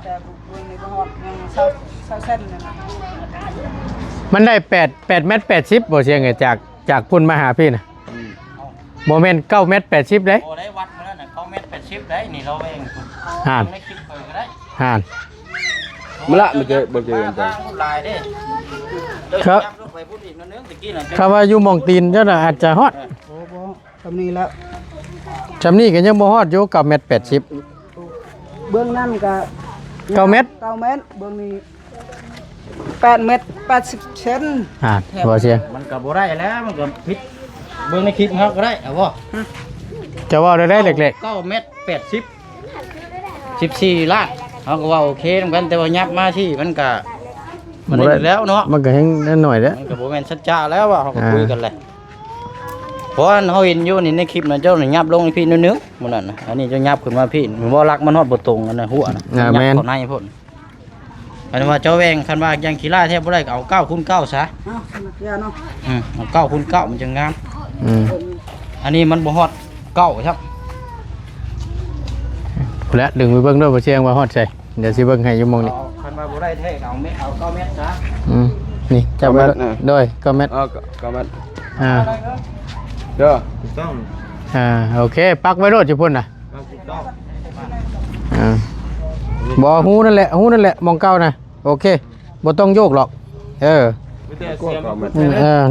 ແຕ່ເບື້ອງນີ້ບໍ່ຮອດ ຍັງຊາວ ຊາວເຊັນນະ ມັນໄດ້ແປດ ແປດແມັດແປດສິບບໍ່ ສຽງ ຈາກ ຈາກພຸ້ນມາຫາພີ້ນະ ອືມ ບໍ່ແມ່ນເກົ້າແມັດແປດສິບເດ້ ບໍ່ໄດ້ວັດມື້ນັ້ນນະ ເກົ້າແມັດແປດສິບໄດ໋ ນີ້ລາວເອງ ຫັ້ນ ໃນຄລິບຂ້ອຍກໍໄດ້ ຫັ້ນ ມາລະ ມັນຈະບໍ່ເຈີກັນ ຫຼາຍເດ້ ຄັບ ໄປພຸ້ນອີກໜ້ອຍໜຶ່ງ ຕະກີ້ນະ ຄຳວ່າຢູ່ໝ່ອງຕີນເຈົ້ານະອາດຈະຮອດ ເອີ ໂອ້ ບໍ່ ຊ່ຳນີ້ແລ້ວ ຊ່ຳນີ້ກໍຍັງບໍ່ຮອດຢູ່ ເກົ້າແມັດແປດສິບ ເບື້ອງນັ້ນກໍເກົ້າແມັດ ເກົ້າແມັດ ເບື້ອງນີ້ແປດແມັດແປດສິບເຊັນ ອ່າ ບໍ່ສຽງ ມັນກໍບໍ່ໄດ້ແລ້ວ ມັນກໍຜິດ ເບິ່ງໃນຄລິບເຮົາກໍໄດ້ ເອົາບໍ່? ຈະເວົ້າໄດ້ເລັກໆ ເກົ້າແມັດແປດສິບ ສິບສີ່ລ້ານ ເຮົາກໍວ່າໂອເຄນຳກັນ ແຕ່ວ່າຫຍັບມາທີ່ມັນກໍ ມັນບໍ່ໄດ້ ແລ້ວເນາະ ມັນກໍແຮງໜ້ອຍແຫຼະ ມັນກໍບໍ່ແມ່ນສັດຈະແລ້ວວ່າເຮົາກໍ ອ່າ ຄຸຍກັນແຫຼະ ເພາະວ່າເຮົາເຫັນຢູ່ນີ້ໃນຄລິບນະ ເຈົ້ານີ້ຫຍັບລົງໃຫ້ພີ້ໜ້ອຍໜຶ່ງມື້ນັ້ນນະ ອັນນີ້ເຈົ້າຫຍັບຂຶ້ນມາພີ້ ເຫັນບໍ່ ຫຼັກມັນຮອດບໍ່ຕົງ ອັນນັ້ນຫົວນະ ອ່າ ມັນຫຍັບ ແມ່ນ ເຂົ້າໃນພຸ້ນ ຄັນວ່າເຈົ້າແຫວ່ງ ຄັນວ່າຍັງຂີ້ລ້າແທ້ບໍ່ໄດ້ກໍເອົາເກົ້າຄູນເກົ້າຊະ ເອົາ ສະນັກຢາເນາະ ອືມ ເອົາເກົ້າຄູນເກົ້າມັນຈັ່ງງາມ ອືມ ອັນນີ້ມັນບໍ່ຮອດເກົ້າຊ້ຳ ພຸ້ນແຫຼະ ດຶງໄປເບິ່ງໂລດ ບໍ່ສຽງວ່າຮອດໃສ ດຽວຊິເບິ່ງໃຫ້ຢູ່ໝ່ອງນີ້ ເອົາ ຄັນວ່າບໍ່ໄດ້ແທ້ກໍເອົາແມັດ ເອົາເກົ້າແມັດຊະ ອືມ ນີ້ ເຈົ້າໄປໂລດ ເກົ້າແມັດນະ ໂດຍ ເກົ້າແມັດ ເອີ ເກົ້າແມັດ ອ່າ ເດີ ຖືກຕ້ອງ ອ່າ ໂອເຄ ປັກໄວ້ໂລດຢູ່ພຸ້ນນະ ປັກຖືກຕ້ອງ ອ່າ ບໍ່ ຮູນັ້ນແຫຼະ ຮູນັ້ນແຫຼະ ໝ່ອງເກົ່ານະ ໂອເຄ ບໍ່ຕ້ອງໂຍກຫຼອກ ເອີ ມີແຕ່ເສຍມາ ເອີ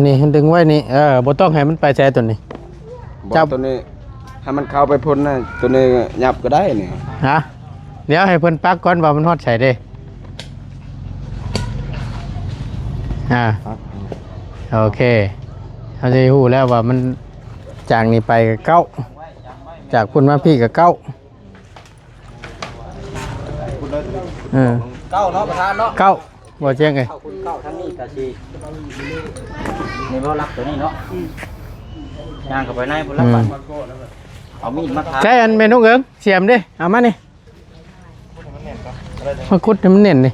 ນີ້ດຶງໄວ້ນີ້ ເອີ ບໍ່ຕ້ອງໃຫ້ມັນໄປໃສຕົວນີ້ ບໍ່ ຈັບຕົວນີ້ ໃຫ້ມັນເຂົ້າໄປພຸ້ນນະ ຕົວນີ້ຫຍັບກໍໄດ້ນີ້ ຮະ ດຽວໃຫ້ເພິ່ນປັກກ່ອນວ່າມັນຮອດໃສເດ້ ອ່າ ປັກ ໂອເຄ ເຮົາຊິຮູ້ແລ້ວວ່າມັນຈາກນີ້ໄປກໍເກົ້າ ຈາກພຸ້ນມາພີ້ກໍເກົ້າ ເອີ ເກົ້າເນາະ ປະທານເນາະ ເກົ້າ ບໍ່ເຈັງເອີຍ ເກົ້າຄູນເກົ້າ ທາງນີ້ກະຊິ ນີ້ບໍ່ລັກຕົວນີ້ເນາະ ອືມ ຍ່າງເຂົ້າໄປໃນພຸ້ນລະ ອືມ ບັດ ເອົາມີດມາຖາມ ໃຊ້ອັນແມ່ນົກເອີງ ສຽມເດ້ ເອົາມານີ້ ມາຂຸດໃຫ້ມັນແໜ້ນນີ້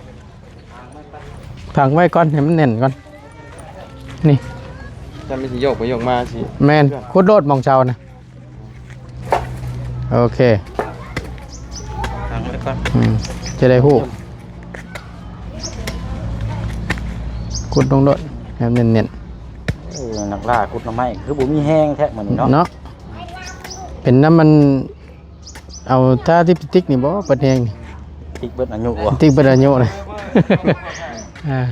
ຝັງໄວ້ກ່ອນ ໃຫ້ມັນແໜ້ນກ່ອນ ນີ້ ຈະມີຊິໂຍກໄປໂຍກມາຊິ ແມ່ນ ຂຸດໂລດໝ່ອງເຊົານະ ໂອເຄ ຕັ້ງໄວ້ກ່ອນ ອືມ ຈະໄດ້ຮູ້ ຂຸດລົງໂລດ ໃຫ້ແໜ້ນໆ ເອີ ນັກລ່າຂຸດໜໍ່ໄມ້ ຄືບໍ່ມີແຮງແທ້ມື້ນີ້ເນາະ ເນາະ ເປັນນຳມັນ ເອົາທາລິບສະຕິກນີ້ບໍ່ ເບິດແຮງນີ້ ຕິກເບິດອາຍຸບໍ່ ຕິກເບິດອາຍຸນະ ອ່າ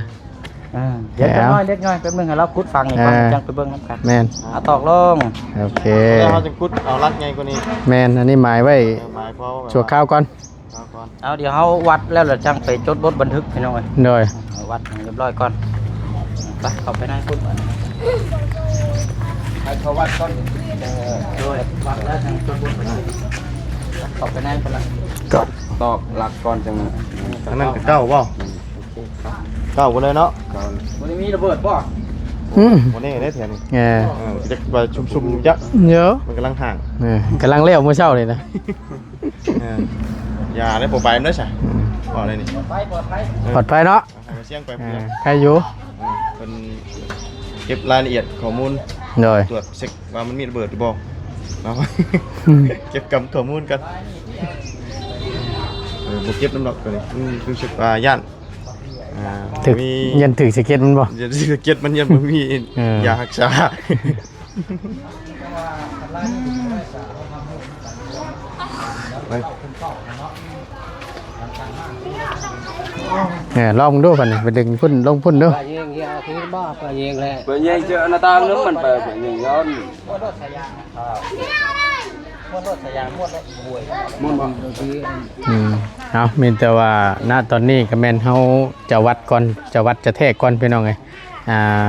ອ່າ ດຽວຈັກໜ້ອຍ ເດັກນ້ອຍ ແປັບໜຶ່ງໃຫ້ລາວຂຸດຝັງນີ້ກ່ອນ ອ່າ ຈັ່ງໄປເບິ່ງນຳກັນ ແມ່ນ ອ່າ ຕອກລົງ ໂອເຄ ແລ້ວເຮົາຈະຂຸດເອົາຫຼັກໃຫຍ່ກວ່ານີ້ ແມ່ນ ອັນນີ້ໝາຍໄວ້ ເອີ ໝາຍພໍ ຊົ່ວຄາວກ່ອນ ເອົາ ດຽວເຮົາວັດແລ້ວລະຈັ່ງໄປຈົດບົດບັນທຶກພີ່ນ້ອງເອີຍ ໂດຍ ເອົາ ວັດໃຫ້ຮຽບຮ້ອຍກ່ອນ ໄປ ເຂົ້າໄປໃນພຸ້ນບາດນີ້ ໃຫ້ເຂົາວັດກ່ອນ ເອີ ໂດຍ ວັດແລ້ວຈັ່ງຈົດບົດບັນທຶກ ເຂົ້າໄປໃນພຸ້ນລະ ຕອກຫຼັກກ່ອນຈັ່ງ ອັນນັ້ນກໍເກົ້າບໍ່? ເກົ້າບໍ່ໄດ້ເນາະ ບໍ່ໄດ້ມີລະເບີດບໍ່? ອືມ ບໍ່ແນ່ເດ້ແຖວນີ້ ເອີ ເອີ ຈັກວ່າຊຸ່ມໆຢູ່ຈັກ ເອີ ມັນກຳລັງຫ້າງ ເອີ ກຳລັງແລ້ວມື້ເຊົ້ານີ້ນະ ເອີ ຢ່າໄດ້ບໍ່ໄປນຳເດ້ຊະ ອືມ ເວົ້າໄດ້ນີ້ ປອດໄພ ປອດໄພເນາະ ໃຫ້ມັນ ສຽງໄປ ອ່າ ເພື່ອ ໃຄຢູ່ ອ່າ ເພິ່ນເກັບລາຍລະອຽດຂໍ້ມູນ ໂດຍ ກວດເຊັກວ່າມັນມີລະເບີດຫຼືບໍ່ເນາະ ເກັບກຳຂໍ້ມູນກັນ ເອີ ບໍ່ເກັບນຳດອກຕົວນີ້ ມັນຮູ້ສຶກວ່າຢ້ານ ອ່າ ຖືກ ຢ້ານຖືກສະເກັດມັນບໍ່? ຢ້ານຖືກສະເກັດມັນ ຢ້ານບໍ່ມີ ເອີ ຢາຮັກສາ. ເອີ ລອງເບິ່ງດູ ບັດນີ້ໄປດຶງພຸ້ນລົງພຸ້ນດູ ປະເຍງເຮຍຄືບໍ່ ປະເຍງແຫຼະ ປະເຍງເຈີໜ້າຕ່າງນຳມັນໄປ ປະເຍງຍ້ອນ ອືມ ເອົາ ມີແຕ່ວ່າ ນະ ຕອນນີ້ກໍແມ່ນເຮົາຈະວັດກ່ອນ ຈະວັດຈະແທກກ່ອນ ພີ່ນ້ອງເອີຍ ອ່າ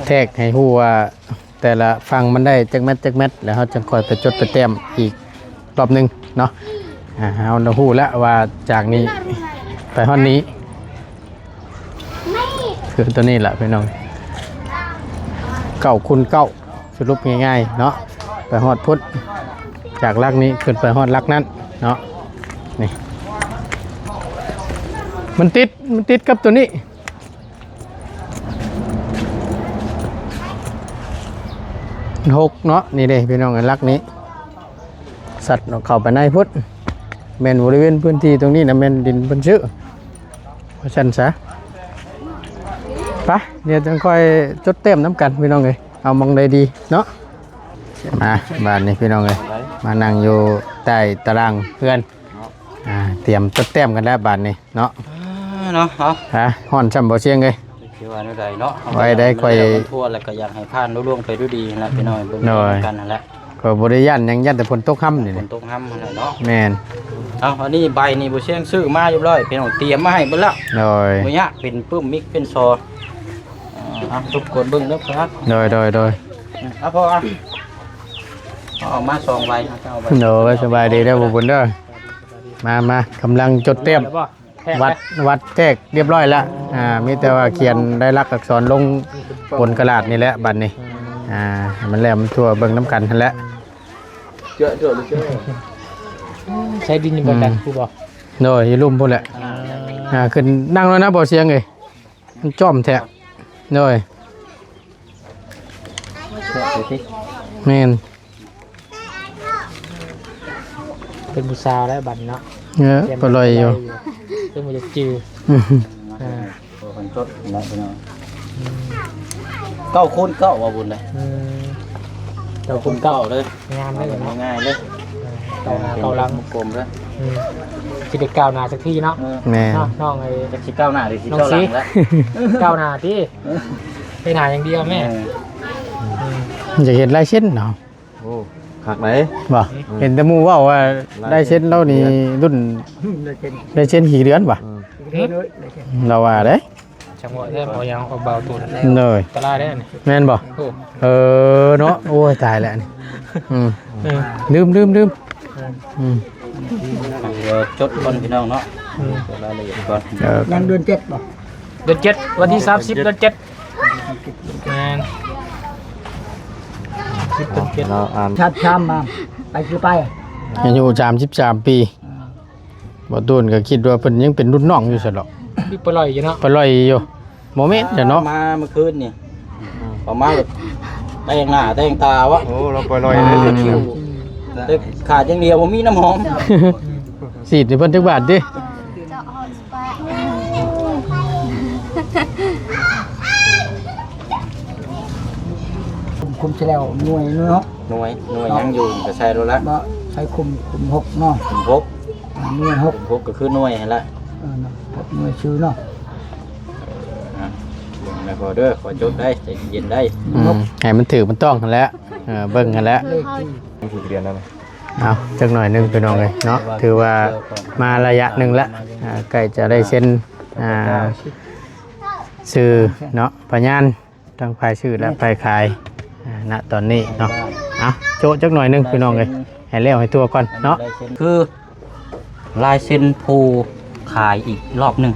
ແທກໃຫ້ຮູ້ວ່າ ແຕ່ລະຝັ່ງມັນໄດ້ຈັກແມັດຈັກແມັດ ແລ້ວເຮົາຈຶ່ງຄ່ອຍໄປຈົດໄປແຕ້ມອີກລອບໜຶ່ງເນາະ ອ່າ ເຮົາຮູ້ແລ້ວວ່າຈາກນີ້ໄປຮອດນີ້ ຄືຕົວນີ້ລະພີ່ນ້ອງ ເກົ້າຄູນເກົ້າ ສະຫຼຸບງ່າຍໆເນາະ ໄປຮອດພຸ້ນ ຈາກຫຼັກນີ້ຂຶ້ນໄປຮອດຫຼັກນັ້ນເນາະ ນີ້ ມັນຕິດ ມັນຕິດກັບຕົວນີ້ ຫົກເນາະ ນີ້ເດ້ພີ່ນ້ອງ ຫຼັກນີ້ ສັດເຂົ້າໄປໃນພຸ້ນ ແມ່ນບໍລິເວນພື້ນທີ່ຕົງນີ້ນະ ແມ່ນດິນເພິ່ນຊື້ ວ່າຊັ້ນຊະ ໄປ ດຽວຈັ່ງຄ່ອຍຈົດແຕ້ມນຳກັນພີ່ນ້ອງເອີຍ ເອົາໝ່ອງໃດດີເນາະ ມາ ບາດນີ້ພີ່ນ້ອງເອີຍ ມານັ່ງຢູ່ໃຕ້ຕາລ່າງເຮືອນ ອ່າ ຕຽມຈົດແຕ້ມກັນແລ້ວບາດນີ້ເນາະ ອ່າ ເນາະ ເອົາ ຮະ ຮ້ອນຊ່ຳບໍ່ຊຽງເອີຍ ຊິວ່າແນວໃດເນາະ ໄວ້ໄດ້ ຂ້ອຍ ມັນແລ້ວມັນທົ່ວ ແລ້ວກໍຢາກໃຫ້ຜ່ານລຸລ່ວງໄປດ້ວຍດີຫັ້ນແຫຼະ ພີ່ນ້ອງເບິ່ງ ໂດຍ ນຳກັນຫັ້ນແຫຼະ ກໍບໍ່ໄດ້ຢ້ານຫຍັງ ຢ້ານແຕ່ຝົນຕົກຄ່ຳນີ້ ຝົນຕົກຄ່ຳຫັ້ນແຫຼະເນາະ ແມ່ນ ເອົາ ອັນນີ້ໃບນີ້ບໍ່ຊຽງຊື້ມາຮຽບຮ້ອຍ ພີ່ນ້ອງຕຽມມາໃຫ້ເບິດແລ້ວ ໂດຍ ບໍ່ຍາກ ເປັນປຶ້ມມິກເປັນຊໍ ອ່າ ເອົາ ລົບກວນເບິ່ງເດີ ໂດຍ ໂດຍ ໂດຍ ເອົາ ພໍ ເອົາ ເອົາມາສອງໃບ ເອົາ ເອົາໃບ ໂດຍ ສະບາຍດີເດີ ບໍ່ບຸນເດີ ມາ ມາ ກຳລັງຈົດແຕ້ມ ແທກ ວັດ ແລ້ວ ວັດແທກຮຽບຮ້ອຍແລ້ວ ອ່າ ມີແຕ່ວ່າຂຽນລາຍລັກອັກສອນລົງບົນກະດາດນີ້ແຫຼະ ບັດນີ້ ອ່າ ໃຫ້ມັນແລ້ວມັນທົ່ວ ເບິ່ງນຳກັນຫັ້ນແຫຼະ ເຈາະ ເຈາະ ເຈາະ ໃຊ້ດິນຢູ່ບ່ອນໃດ ອືມ ຜູ້ບໍ່ ໂດຍ ຢູ່ລຸ່ມພຸ້ນແຫຼະ ອ່າ ອ່າ ຂຶ້ນ ນັ່ງແລ້ວນະ ບໍ່ຊຽງເອີຍ ມັນຈ້ອມແທ້ ໂດຍ ແມ່ນ ເປັນຜູ້ສາວແລ້ວບັດນີ້ເນາະ ເອີ ແຕ່ງ ປະລອຍຢູ່ ເປັນຜູ້ຈັກຈື່ ອ່າ ໂອ້ ເພິ່ນຈົດແລ້ວພີ່ນ້ອງ ອືມ ເກົ້າຄູນເກົ້າວ່າບຸນເດ້ ອືມ ເກົ້າຄູນເກົ້າເດີ ງາມເດີເນາະ ງ່າຍເດີ ເອີ ເກົ້າໜ້າເກົ້າຫຼັງ ກົມເດີ ອືມ ຊິໄດ້ກ້າວໜ້າສັກທີເນາະ ເອີ ແມ່ນ ເນາະ ນ້ອງເອີຍ ຈັກຊິກ້າວໜ້າຫຼືຊິກ້າວຫຼັງລະ ກ້າວໜ້າຕິ ໄປໜ້າຢ່າງດຽວແມ່ ເອີ ອືມ ຢາກເຫັນລາຍເຊັນເນາະ ໂອ້ ຄັກເດ້ ບໍ່ ອືມ ເຫັນແຕ່ໝູ່ເວົ້າວ່າ ລາຍເຊັນ ລາຍເຊັນລາວນີ້ລຸ້ນ ອືມ ລາຍເຊັນ ລາຍເຊັນຂີ້ເດືອນບໍ່ ອືມ ລາວວ່າເດ້ ຈັງຫວະແທ້ ບໍ່ຍັງເອົາເບົາຕຸນ ໂດຍ ຕະລາຍແທ້ນີ້ ແມ່ນບໍ່ ໂອ້ ເອີເນາະ ໂອ້ຍ ຕາຍແລ້ວນີ້ ອືມ ເອີ ລືມ ລືມ ລືມ ເອີ ອືມ ເອີ ຈົດກ່ອນພີ່ນ້ອງເນາະ ອືມ ຈົດລາຍລະອຽດກ່ອນ ເອີ ຍັງເດືອນເຈັດບໍ່ ເດືອນເຈັດ ວັນທີສາມສິບ ເດືອນເຈັດ ແມ່ນ ສິບເດືອນເຈັດ ເນາະ ອ່ານ ຊາດຊາມມາ ໄປຄືໄປ ອາຍຸສາມສິບສາມປີ ອ່າ ບໍ່ຕູນກໍຄິດວ່າເພິ່ນຍັງເປັນລຸ້ນນ້ອງຢູ່ຊັ້ນດອກ ຄືປະຫຼອຍຢູ່ເນາະ ປະຫຼອຍຢູ່ ບໍ່ແມ່ນຊະເນາະ ມາເມື່ອຄືນນີ້ ອອກມາແບບແຕ່ງໜ້າແຕ່ງຕາວະ ໂອ້ ລາວປະຫຼອຍ ອ່າ ເລີຍ ແຕ່ຂາດຢ່າງດຽວ ບໍ່ມີນ້ຳຫອມ ສີດໃຫ້ເພິ່ນຈັກບາດຕິ ຄຸມ ຄຸມໃສ່ແລ້ວໜ່ວຍເນາະ ໜ່ວຍ ໜ່ວຍຍັງຢູ່ກໍໃສ່ໂລດລະ ບໍ່ ໃສ່ຄຸມ ຄຸມຫົກເນາະ ຄຸມຫົກ ອ່າ ໜ່ວຍຫົກ ຫົກກໍຄືໜ່ວຍຫັ້ນລະ ເອີເນາະ ຫົກໜ່ວຍຊື່ເນາະ ອ່າ ເບິ່ງແລ້ວພໍເດີ ຂໍຈົດໄດ້ ໃຈເຢັນໄດ້ ອືມ ໃຫ້ມັນຖືກມັນຕ້ອງຫັ້ນແຫຼະ ເອີ ເບິ່ງຫັ້ນແຫຼະ ເອີ ເຮົາ ເອົາ ຈັກໜ້ອຍໜຶ່ງພີ່ນ້ອງເອີຍເນາະ ຖືວ່າມາໄລຍະໜຶ່ງລະ ອ່າ ໃກ້ຈະໄດ້ເຊັນ ອ່າ ຊື່ເນາະ ພະຍານ ທັງຝ່າຍຊື້ ແລະ ຝ່າຍຂາຍ ອ່າ ນະຕອນນີ້ເນາະ ເອົາ ໂຈະຈັກໜ້ອຍໜຶ່ງພີ່ນ້ອງເອີຍ ໃຫ້ແລ້ວໃຫ້ທົ່ວກ່ອນເນາະ ຄື ລາຍເຊັນຜູ້ຂາຍອີກລອບໜຶ່ງ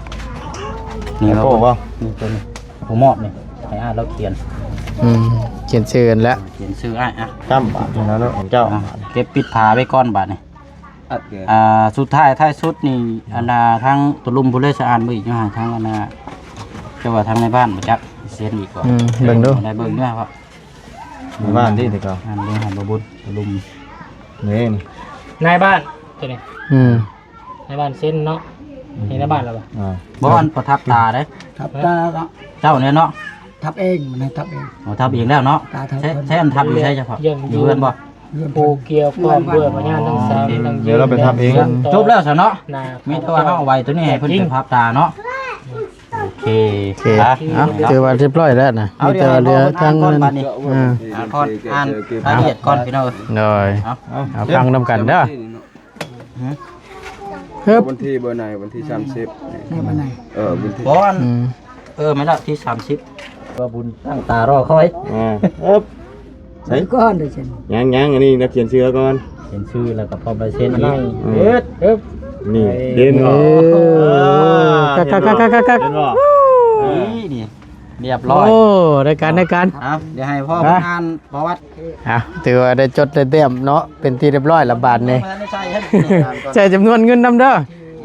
ນີ້ ໂອ້ ບໍ່ ນີ້ຕົວນີ້ ຜູ້ມອບນີ້ ໃຫ້ອ້າຍລາວຂຽນ ອືມ ຂຽນຊື່ຫັ້ນແຫຼະ ຂຽນຊື່ອ້າຍ ອ່ະ ຈ້ຳບາດນີ້ນະເນາະ ເຈົ້າ ອ່ະ ເກັບປິດຝາໄວ້ກ່ອນບາດນີ້ ອ່າ ສຸດທ້າຍທ້າຍສຸດນີ້ ອັນນ່າ ທາງຕົວລຸ່ມຜູ້ເລີຍສະອານເບິ່ງອີກຢູ່ຫາທາງອັນນ່າ ເຈົ້າວ່າທາງໃນບ້ານບໍ່ຈັກເຊັນອີກບໍ່? ອືມ ເບິ່ງດູ ໄດ້ເບິ່ງເດີເພາະ ໃນບ້ານຕິ ແຕ່ເກົ່າ ອັນນີ້ໃຫ້ບໍ່ບຸນຕົວລຸ່ມ ນີ້ ນາຍບ້ານຕົວນີ້ ອືມ ນາຍບ້ານເຊັນເນາະ ນີ້ນາຍບ້ານລະບໍ່? ອ່າ ບໍ່ ອັນປະທັບຕາເດ້ ທັບຕາເນາະ ເຈົ້ານີ້ເນາະ ທັບເອງ ມັນໃຫ້ທັບເອງ ອໍ ທັບເອງແລ້ວເນາະ ຕາທັບ ໃຊ້ ໃຊ້ອັນທັບຢູ່ໃສເຈົ້າເພາະ? ຢູ່ເຮືອນບໍ່? ຜູ້ກ່ຽວຂ້ອງດ້ວຍພະຍານທັງສາມ ດຽວເຮົາໄປທັບເອງ ຈົບແລ້ວຊະເນາະ ມີແຕ່ວ່າເຮົາເອົາໄວ້ຕົວນີ້ໃຫ້ເພິ່ນໄປພັບຕາເນາະ ໂອເຄ ໂອເຄ ອ່ະ ເອົາ ຖືວ່າຮຽບຮ້ອຍແລ້ວນະ ມີແຕ່ວ່າເຫຼືອທາງນັ້ນ ອ່າ ອ່ານ ອ່ານລາຍລະອຽດກ່ອນພີ່ນ້ອງເອີຍ ໂດຍ ເອົາ ເອົາຟັງນຳກັນເດີ ຮຶບ ວັນທີເບີໃດ? ວັນທີສາມສິບ ໃນວັນໃດ? ເອີ ວັນທີ ບໍ່ ອືມ ເອີ ແມ່ນລະ ທີສາມສິບ ວ່າບຸນຕັ້ງຕາລໍຄອຍ ອ່າ ເອີບ ໃສ່ກ່ອນເດີ ຍັງໆ ອັນນີ້ນັກຂຽນຊື່ລະກ່ອນ ຂຽນຊື່ລະກໍພ້ອມລາຍເຊັນອີກ ອືມ ເຮັດ ເອີບ ນີ້ ເຫັນບໍ່? ເອີ ຄັກໆໆໆໆ ເຫັນບໍ່? ນີ້ ນີ້ ຮຽບຮ້ອຍ ໂອ້ ໄດ້ການ ໄດ້ການ ເອົາ ດຽວໃຫ້ພໍ່ເພິ່ນອ່ານປະຫວັດ ອ່ະ ຖືວ່າໄດ້ຈົດໄດ້ແຕ້ມເນາະ ເປັນທີ່ຮຽບຮ້ອຍລະບາດນີ້ ໃສ່ຈຳນວນເງິນນຳເດີ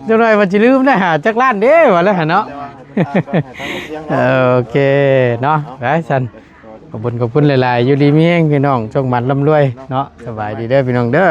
ຈັກໜ່ອຍວ່າຊິລືມໄດ້ຫາຈັກລ້ານເດ້ ວ່າແລ້ວຫັ້ນເນາະ ໂອເຄເນາະ ໄປຊັ້ນ ຂອບຄຸນ ຂອບຄຸນຫຼາຍໆ ຢູ່ດີມີແຮງພີ່ນ້ອງ ໂຊກໝານລ່ຳລວຍເນາະ ສະບາຍດີເດີພີ່ນ້ອງເດີ.